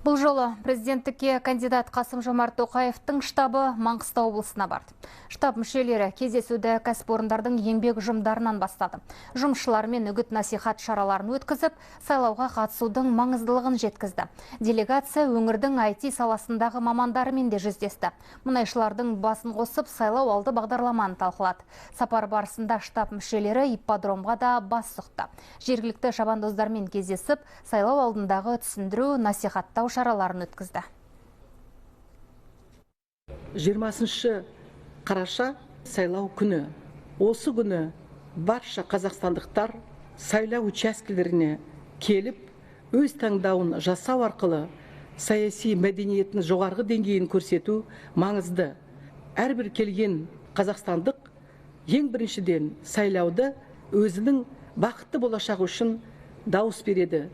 Бұл жолы президенттікке кандидат Қасым-Жомарт Тоқаевтың штабы Маңғыстау облысына барды. Штаб мүшелері кездесуді кәсіпорындардың еңбек ұжымдарынан бастады. Жұмысшылармен үгіт насихат шараларын өткізіп, сайлауға қатысудың маңыздылығын жеткізді. Делегация өңірдің IT саласындағы мамандарымен де жүздесті. Мұнайшылардың басын қосып, сайлау алды бағдарламаны талқылады. Сапар барысында штаб мүшелері ипподромға да бас сұқты. Жергілікті шабандоздармен кездесіп, сайлау алдындағы түсіндіру, насихаттау шараларын өткізді. 20 қараша сайлау күні. Осы күні барша қазақстандықтар сайлау учаскелеріне келіп, өз таңдауын жасау арқылы саяси мәдениеттің жоғарғы деңгейін көрсету маңызды. Әрбір келген қазақстандық ең біріншіден сайлауды өзінің бақытты болашағы үшін дауыс береді.